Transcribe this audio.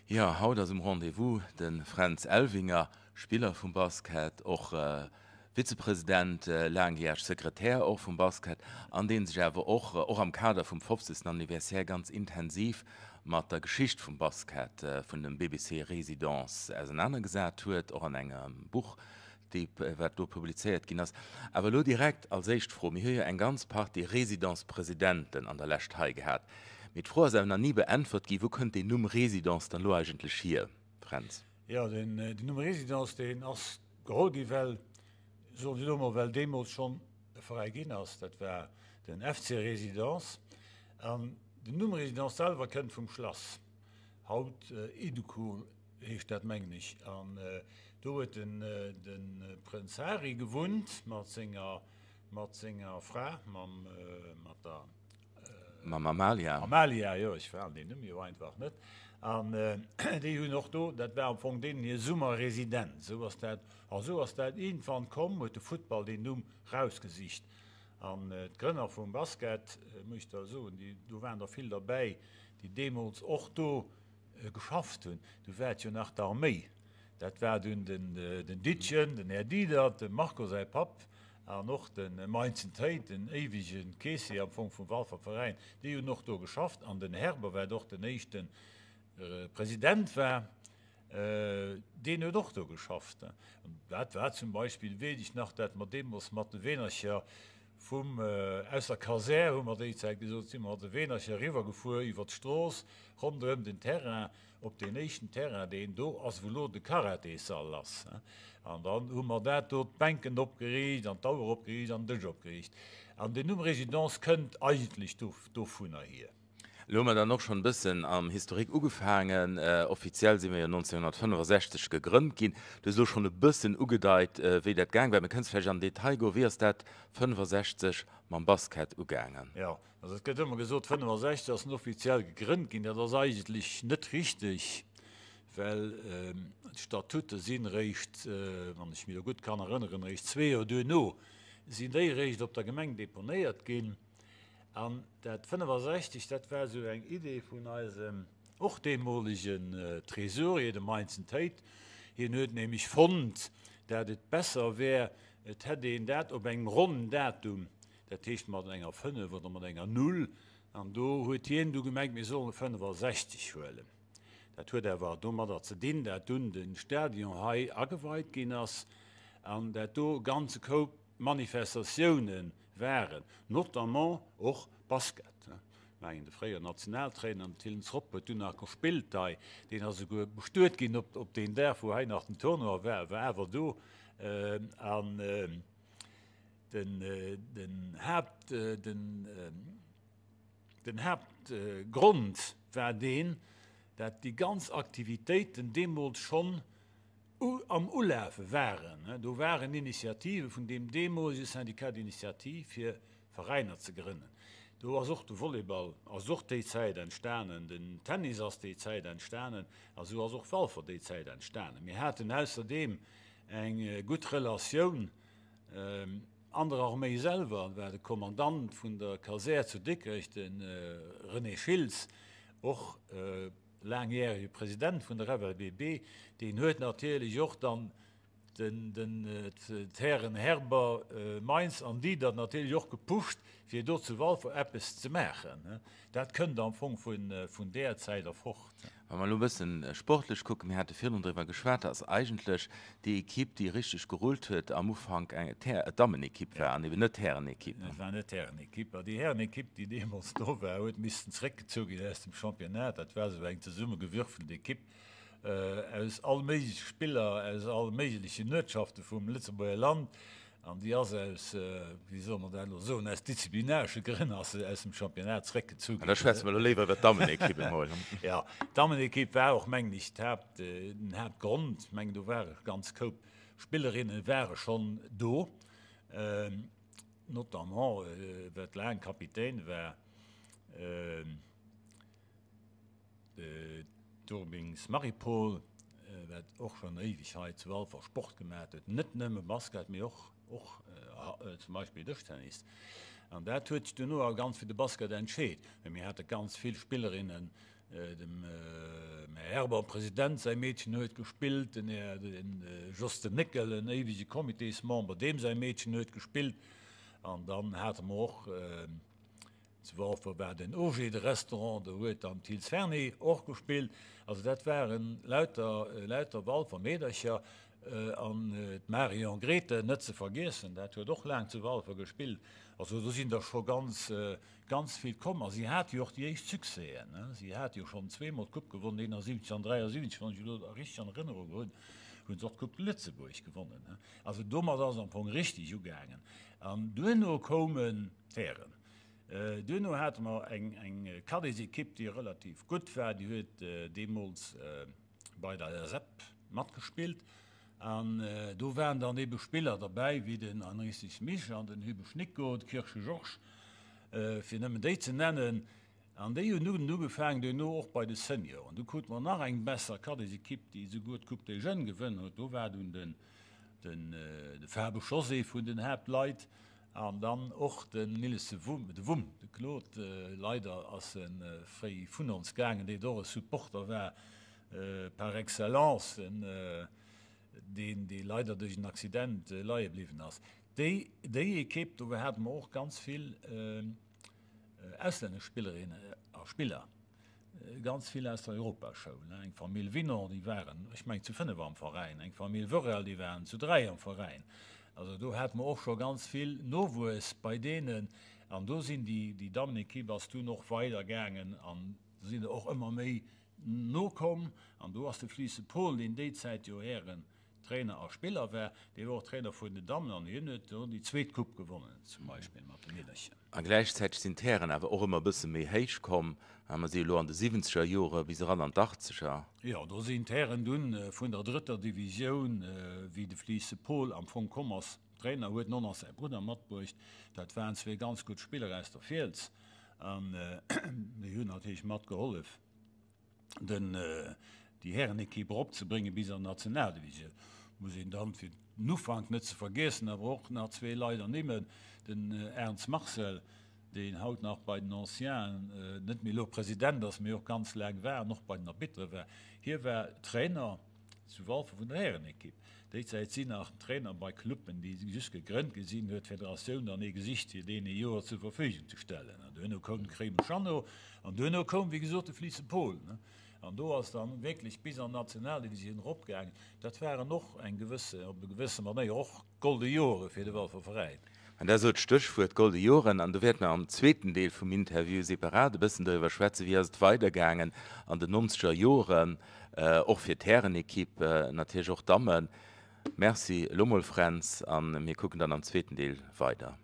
Jo, haut ass um Rendez-vous de Fränz Elvinger, Spiller vum Basket, och Vizepresident, laangjäreg Sekretär och vum Basket, an dee sech awer och, och am Kader vum 50. Anniversaire ganz intensiv mat der Geschicht vum Basket, vun dem BBC Résidence ausenanergesat huet, och an engem Buch, déi wat do publizéiert ginn ass. Awer elo direkt als éischt Fro, Mir hu jo eng ganz Partie Résidence-Presidenten an der Lescht hei gehat, mee d'Fro ass awer nach ni beäntwert ginn, Wou kënnt deen Numm Résidence dann elo eigentlech hier, Fränz? Jo, den Numm Résidence, deen ass geholl gi well, soen ech elo mol, well deemools schonn e Veräi ginn ass, dat war den FC Résidence. An den Numm Résidence selwer kënnt vum Schlass, haut Educool heescht dat mengen ech. An do huet den de Prënz Hari gewunnt mat senger mat senger Fra, mam mat der. Mam Amalia. Amalia, jo, ech falen deen Numm jo einfach net. An déi hunn och do, dat war am Fong deenen hir Summerresidenz, esou ass dat, a esou ass dat iergendwann komm, huet de Futtball deen Numm rausgesicht. An d'Grënner vum Basket, muss ech der soen, déi, do waren der vill derbäi, déi deemools och do geschafft hunn. Du war et jo nach d'Arméi, dat war dunn den Dittchen, den Här Diedert, dem Marco säi Papp an och de Meinzen Théid, den éiwege Keessier am Fong vum Walfer Veräin, déi hunn och do geschafft. An den Herber, wat och den éischte President war, deen huet och do geschafft. An dat war zum Beispill, weess ech nach, dat mer deemools mat de Weenercher vum, aus der Kasär hu mer déi Zäit gesot, si mer mat de Weenercher eriwwergefuer iwwer d'Strooss ronderëm den Terrain, op deen éischten Terrain, deen do ass, wou elo de Karatéssall ass. An dann hu mer dat do, d'Bänken opgeriicht an d'Auer opgeriicht an den Dësch opgeriicht. An den Numm Résidence kënnt eigentlech dovunner hier. Elo hu mer dann och schonn e bëssen am Historique ugefaangen. Offiziell si mir jo 1965 gegrënnt ginn. Du hues elo schonn e bëssen ugedeit, wéi dat gaang war. Mee kënns vläicht an den Detail goen, wéi ass dat 65 mam Basket ugaangen? Jo, also et gëtt ëmmer gesot, 65 ass en offiziell gegrënnt ginn. Dat ass eigentlech net richteg, well d'Statute sinn eréischt, wann ech mech elo gutt kann erënneren, eréischt zwee Joer duerno sinn déi eréischt op der Gemeng deponéiert ginn. An dat 65, dat war esou eng Idee vun eisem och deemolegen Trésorier, dem Heinzen Théid. Hien huet nämlech fonnt, dat et besser wär, et hätt een dat op engem ronnen Datum, dat heescht mat enger 5 oder mat enger Null. An do huet hien du gemengt, mir sollen 65 huelen. Dat huet awer domadder ze dinn, dat dunn de Stadion hei ageweit ginn ass an dat do e ganze Koup Manifestatioune waren, notamment och Basket. Ech mengen de fréieren Nationaltrainer, den Thillens Ropp, huet dunn nach gespillt hei. Deen ass esouguer bestuet ginn op deen Dag, wou hei nach den Tournoi war, war awer do. An den Haapt, den Haaptgrond war deen, dat déi ganz Aktivitéiten deemools schonn am Ulafe waren. Do waren Initiative vun deem deemolege Syndicat d'initiative fir Veräiner ze grënnen. Do ass och de Volleyball ass och déi Zäit entstanen, den Tennis ass déi Zäit entstanen a sou ass och Walfer déi Zäit entstanen. Mir haten ausserdeem eng gutt Relatioun an der Arméi selwer, war de Kommandant vun der Kasär zu Dikrech, de René Schiltz, och laangjärege President vun der FLBB, deen huet natierlech och dann d'Hären Herber, Meins an Diedert natierlech och gepusht, fir do zu Walfer eppes ze maachen. Dat kënnt am Fong vun där Zäit erfort. Wa mer elo e bësse sportlech kucken, mir hate virdrun driwwer geschwat, dass eigentlech déi Ekipp, déi richteg gerullt huet am Ufank, eng Dammenekipp war an eben net d'Härenekipp. Et war net d'Härenekipp. A déi Härenekipp, déi deemools do war, huet missten zeréckgezu ginn aus dem Championnat. Dat war esou eng zesummegewürfelt Ekipp aus all méigleche Spiller, aus all méiglechen Uertschafte vum Lëtzebuerger Land. An déi ass aus, wéi solle mer dat elo soen, aus disziplinaresche Grënn ass se aus dem Championnat zeréckgezu ginn. Da schwätze mer elo léiwer iwwer d'Dammenekipp emol. Jo, d'Dammenekipp war och, mengen ech, d'Haapt, den Haaptgrond. Ech mengen, do ware ganz Koup Spillerinne ware schonn do, notamment wat laang Kapitän war, D'Urbings Marie-Paule, wat och schonn éiweg hei zu Walfer Sport gemaat huet, net nëmme Basket, mee och och zum Beispill Dëschtennis. An dat huet sech duerno awer ganz fir de Basket entscheet, well mir hate ganz vill Spillerinnen. Dem Här Herber, President, säi Meedchen huet gespillt, den Här Jos de Néckel, en éiwege Comitésmember, deem säi Meedchen huet gespillt. An dann hate mer och, zu Walfer war den OG, de Restaurant, do huet dann d'Hils Ferny och gespillt. Also dat waren lauter, lauter Walfer Meedercher. An d'Marion Grethe net ze vergiessen, dat huet och laang zu Walfer gespillt. Also do sinn der scho ganz, Ganz vill komm a si hat jo och déi éischt Succèsen. Si hat jo schonn zweemol d'Coupe gewonnen, 71 an 73, wann ech elo richteg an Erënnerung hunn, hu se och d'Coupe de Lëtzebuerg gewonnen. Also domat ass et am Fong richteg ugaangen. An duerno koumen d'Hären. Duerno hate mer eng Cadetsekipp, déi relativ gutt war. Déi huet deemools bei der LSAP matgespillt an do waren dann ebe Spiller derbäi wéi den Henricis Misch an den Hübesch Nico, de Kirche Georges, fir nëmmen déi ze nennen. An déi hunn dunn ugefaangen duerno och bei de Senioren. Du krute mer nach eng besser Cadettsekipp, déi esouguer d'Coupe des Jeunes gewënn huet. Do war dunn den de Fabesch José vun den Haaptleit an dann och den Nilles de Wumm, de Wumm, de Claude, leider ass e fréi vun ons gaangen, deen och e Supporter war par excellence, deen dee leider duerch en Accident leie bliwwen ass. Déi déi Ekipp, do hate mer och ganz vill auslännesch Spillerinnen a Spiller. Ganz vill aus der Europaschoul, eng Famill Winon, déi waren, ech mengen, zu 5 am Veräin, eng Famill Wörrel, déi waren zu 3 am Veräin. Also do hate mer och scho ganz vill Nowuess bei deenen. An do sinn déi, déi Dammenekipp ass dunn och weider gaangen an do sinn der och ëmmer méi nokomm. An do ass de Fliisse Paul, deen déi Zäit jo Hären Trainer a Spiller war, dee war och Trainer vun den Dammen an hien huet do déi zweet Coupe gewonnen, zum Beispill mat de Meedercher. A gläichzäiteg sinn d'Hären awer och ëmmer e bësse méi héich komm. Mer si elo an de siwwenzeger Jore bis eran an d'Achtzeger. Jo, do sinn d'Hären dunn vun der drëtter Divisioun, wéi de Fliisse Paul am Fong komm ass, Trainer, huet en och nach säi Brudder matbruecht. Dat waren zwee ganz gutt Spiller aus der Fiels an déi hunn natierlech matgehollef. den déi Härenekipp eropzebréngen bis an d'Nationaldivisioun. Muss een dann, fir den Ufank net ze vergiessen, awer och nach zwee Leit ernimmen, den Ernz Marcel, deen haut nach bei den Ancienen net méi elo President ass, mee och ganz laang war an och bei den Arbitere war. Hie war Trainer zu Walfer vun der Härenekipp. Déi Zäit sinn nach Trainer bei Cluben, déi just gegrënnt gi sinn, huet d'Federatioun dann ee gesicht, fir deen ee Joer zur Verfügung ze stellen. An duerno koum de Kréimesch Jeannot an duerno koum, wéi gesot, de Fliisse Paul. An do ass dann wierklech bis an d'Nationaldivisioun eropgaangen. Dat waren och eng gewësse, op e gewësse Manéier och golde Jore fir de Walfer Veräin. An Der sot d'Stéchwuert golde Joren, an do wäerte mer am zweeten Deel vum Interview separat e bëssen doriwwer schwätzen, wéi ass et weidergaangen an den nonzeger Joren, och fir d'Härenekipp, natierlech och d'Dammen. Merci elo mol, Fränz, a mir kucken dann am zweeten Deel weider.